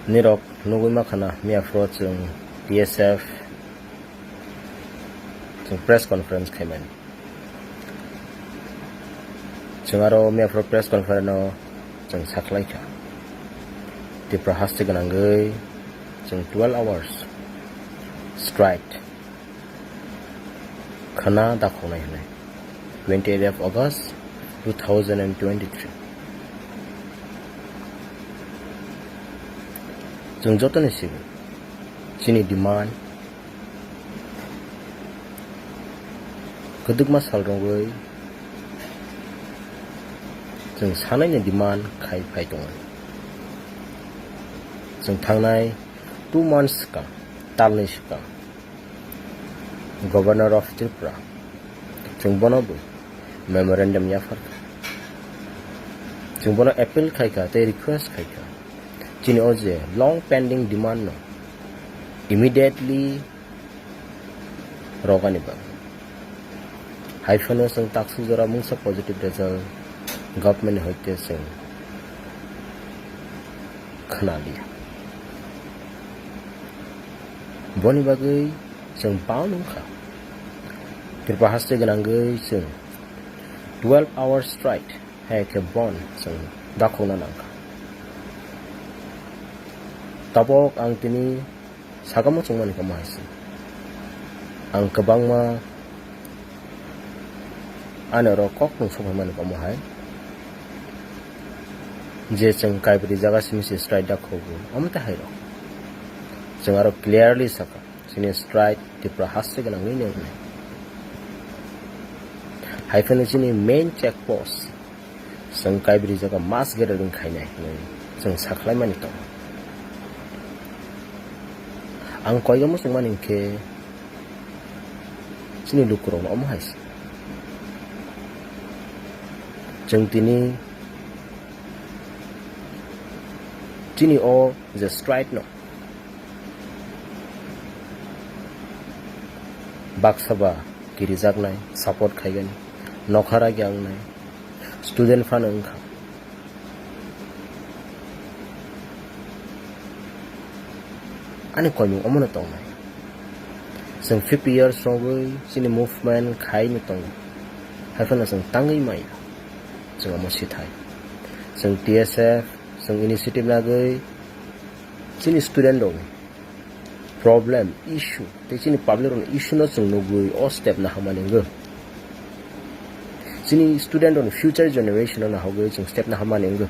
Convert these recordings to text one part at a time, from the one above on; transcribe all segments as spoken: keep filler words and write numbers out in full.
Nirok nugwi makhana miyaphro chwng T S F chwng press conference khaimani. Chwng aro miyaphro press conference no chwng sakhlaikha. Tripura haste gwnangwi chwng twelve hours strike khwna dakhoknai hwnwi, twenty eight of August two thousand and twenty-three. Chwng jotoni simi chini demand kwdwkma sal rwgwi chwng sanaini demand khai phai tongo. Chwng thangnai two months swkang, talnwi swkang, Governor of Tripura, chwng bono bo memorandum yapharkha. Chwng bono appeal khaikha tei request khaikha, chini o je long pending demand no immediately rogani bagwi. Hai phano chwng taksuk jora mungsa positive result government ni hoite chwng khwnaliya. Boni bagwi chwng bound wngkha. Tripura haste gwnangwi chwng twelve hour strike hai khe bon chwng dakhokna nangkha. Tabok ang tini sakamo chwngmani kamo hai se. Ang kwbangma ani oro kok nung sokphaimani kamo hai je chwng kaibri jaga simi se strike dakhogo, omo tei hai rok. Chwng aro clearly sakha, chini strike Tripura haste gwnangwi nwngnai. Hai phano chini main check post chwng kaibri jaga mass gathering khainai hinwi chwng sakhlaimani tongo. Ang koiga muchungmani hinkhe chini lukurokno omo hai se. Chwng tini chini o je strike no baksa ba kirijaknai, support khaigani, nokha ragi wngnai, student phano wngkha. Ani koimung omono tongnai. Chwng fifty years rogwi chini movement khaino tongo. Haiphano chwng tangwi maya. Chwng omo sithai. Chwng T S F, chwng initiative nagwi chini student rokni problem, issue, tei chini public rokni issue no chwng nugwi o step naharmani wngwi. Chini student rokni future generation no nahogwi chwng step naharmani wngwi.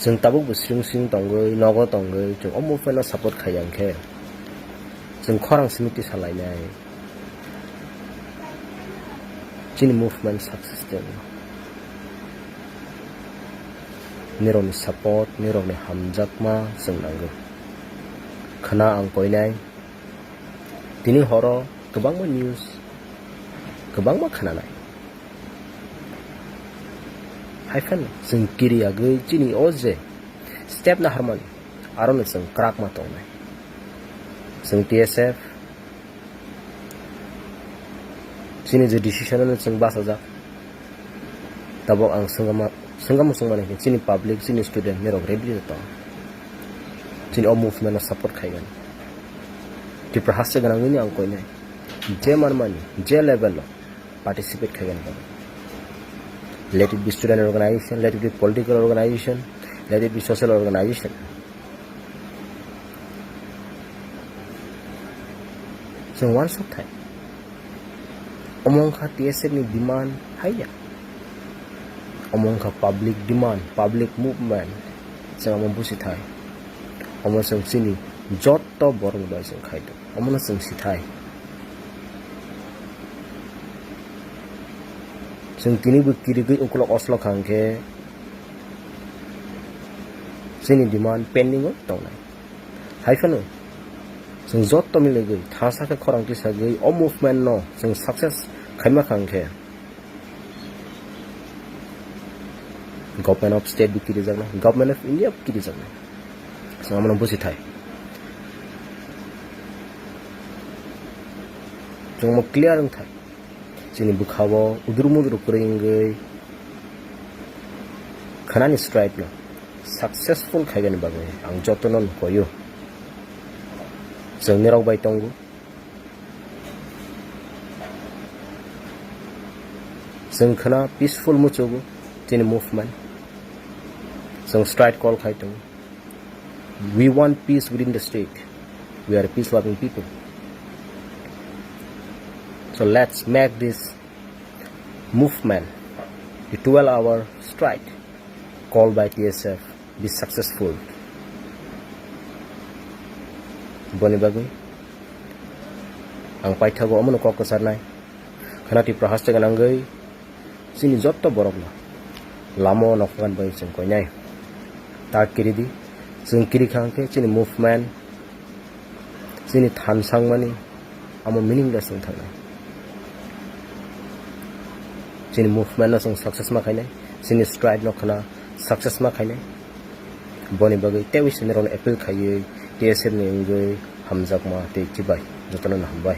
Chwng tabuk bo sring sring tongwi, nogo tongwi, chwng o movement no support khaiya hwnkhe chwng khorang simi tisa lainai. Chini movement success tei nirokni support, nirokni hamjakma chwng nango. Khwna ang koinai, tini horo kwbangma news, kwbangma khwnanai. Haiphano chwng kiri yagwi chini o je step naharmani, arono chwng kwrakma tongnai. Chwng T S F chini je decision-no chwng bachajak. Tabok ang swngama, swngama swngmani hinkhe chini public, chini student nirok ready tong. Chini o movement no support khaigani. Tripura haste gwnangwini ang koinai. Je manmani, je level o participate khaigani. Let it be student organization, let it be political organization, let it be social organization. Chwng uansuk thai. Omo wngkha T S F ni demand haiya. Omo wngkha public demand, public movement. Chwng omo busi thai. Omo chwng chini jotto borok bai chwng khai tongo. Omono chwng si thai. Chwng tini bo kirigwi ukulok oslo kha hwnkhe chini demand pending o tongnai. Hai phano chwng jotto miligwi thansa khe khorang tisagwi o movement no chwng success khaima kha hwnkhe Government of State bo kirijaknai, Government of India bo kirijaknai. Chwng omono busi thai. Chwng omo clear wng thai. Chini bwkha-o udur mudur kwrwi wngwi Khanani strike no successful khaigani bagwi ang jotono nukoyo. Chwng nirok bai tongo. Chwng khna peaceful muchugo chini movement. Chwng strike call khai tongo. We want peace within the state. We are a peace loving people. So let's make this movement, the twelve hour strike called by T S F, be successful. Boni bagwi ang paithago omono kok kwcharnai. Khana Tipra haste gwnangwi chini jotto borokno lama o nokhogan bai chwng koinai. Ta kiridi, chwng kiri kha hwnkhe chini movement, chini than sangmani amo meaningless wng thangnai. Chini movement no chwng success ma khainai, chini strike no khna success ma khainai. Boni bagwi teiwi sini rokno appeal khaiwi T S F ni wngwi hamjakma tei chibai jotono no hambai.